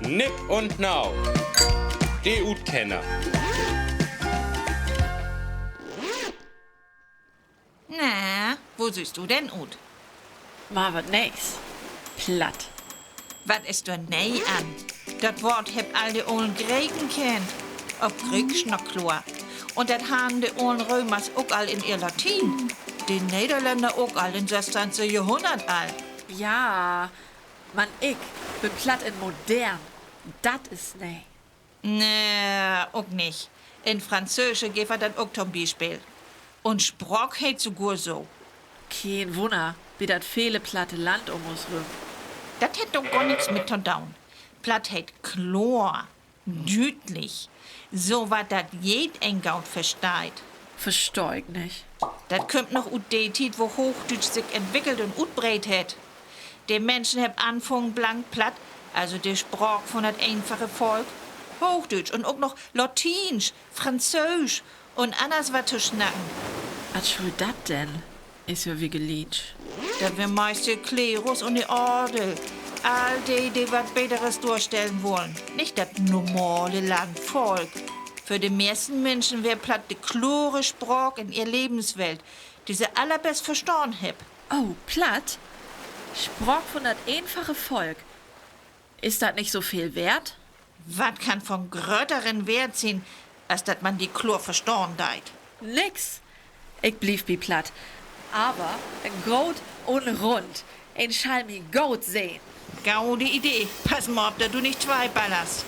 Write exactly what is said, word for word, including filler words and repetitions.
Nipp un Nau. De Utkenner. Na, wo sühst du denn ut? Mal wat Nees. Platt. Wat is dor nee an? Dat Woort hebbt all de olen Greken kennt. Op Grieksch, na kloor. Un dat harrn de olen Römers ok al in ehr Latien. De Nederlänner ok al in sössteihnte Johrhunnert al. Ja, man ik bün platt in modern. Dat is nee. Nee, ok nich. In Franzöösche geev dat dat ok to'n Bispeel. Un Spraak heet sogor so. Keen Wunner, bi dat vele platte Land üm us rüm. Dat hett dor gor nix mit to doon. Platt heet kloor, düütlich. So wat, dat jedeen goot versteiht. Verstah ik nich. Dat kümmt noch ut de Tiet, wo Hoochdüütsch sik entwickelt un utbreedt hett. De Minschen hebbt anfungen, blank Platt, also de Spraak vun dat eenfache Volk, Hoochdüütsch un ok noch Latiensch, Franzöösch un anners wat to snacken. Wat schull dat denn? Is jo wiggeliensch. Dat weer meist de Klerus un de Adel. All de, de wat Beteres dorstellen wullen. Nich dat normale Landvolk. För de meersten Minschen weer Platt de klore Spraak in ehr Levenswelt, de se allerbest verstahn hebbt. Oh, Platt? Spraak vun dat eenfache Volk. Is dat nich so veel weert? Wat kann von grötteren Weert sien, as dat man di kloor verstahn deit? Nix. Ik bliev bi Platt. Aver groot un rund. Een schall mi goot sehn. Gode Idee. Pass man op, dat du nich twei ballerst.